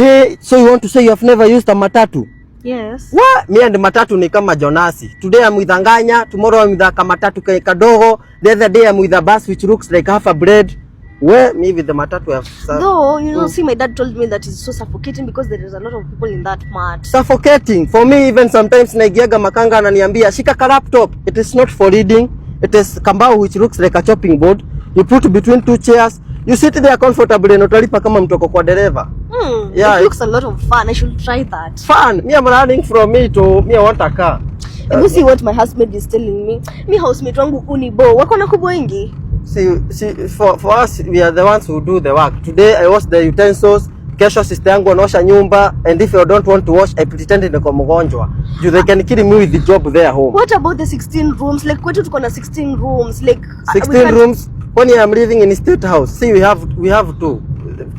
Hey, so you want to say you have never used a matatu? Yes. What? Me and matatu ni kama Jonasi. Today I'm with Anganya, tomorrow I'm with a kamatatu kadogo, the other day I'm with a bus which looks like half a bread. Where me with the matatu have Though, see, my dad told me that it's so suffocating because there is a lot of people in that mat. Suffocating. For me, even sometimes naigiaga, makanga ananiambia, "Shika ka laptop." It is not for reading. It is kambao which looks like a chopping board. You put between two chairs. You sit there comfortably na utalipa kama mtoko kwa dereva. Yeah, it looks a lot of fun. I should try that. Fun. Me, I'm running from me to me, I want a car. Hebu see what my housemate is telling me. Mi housemate wangu unibo. Wako na kubwa wengi. See, for us, we are the ones who do the work. Today I wash the utensils. Kesho sister yangu anaosha nyumba, and if I don't want to wash, I pretend niko mgonjwa. You, they can kill me with the job there home. What about the 16 rooms? Like, kwetu tuko na 16 rooms. Like, we 16 can't- rooms. Kwani I'm living in state house? See, we have two.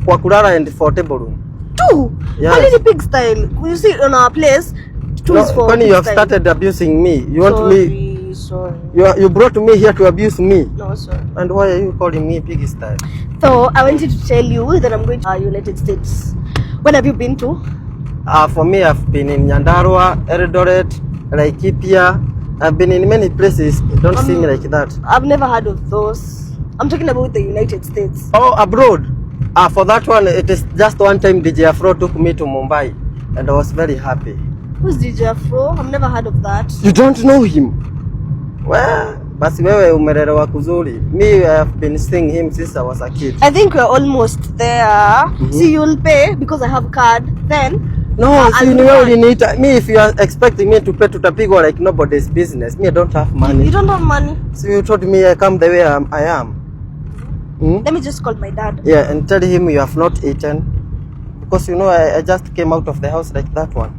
Kwa kulala and for table room. Two. Yes. Kwani ni pig style? You see, on our place, two No, is for kwani pig you have style. Started abusing me. You want Sorry, me sorry. you brought me here to abuse me. No, sorry. And why are you calling me pig style? So I wanted to tell you that I'm going to United States. When have you been to? For me, I've been in Nyandarua, Eldoret, Laikipia. I've been in many places. Don't see me like that. I've never heard of those. I'm talking about the United States. Oh, abroad. For that one, it is just one time DJ Afro took me to Mumbai, and I was very happy. Who's DJ Afro? I've never heard of that. You don't know him? Well, basi wewe umelelewa kuzuri. Me, I have been seeing him since I was a kid. I think we're almost there. See, you'll pay because I have card. Then No, see, I'll ni wewe do. Uliniita. Me, if you are expecting me to pay, tutapigwa like nobody's business. Me, I don't have money. You don't have money. So you told me I come the way I am. I am. Let me just call my dad. Yeah, and tell him you have not eaten. Because I just came out of the house like that one.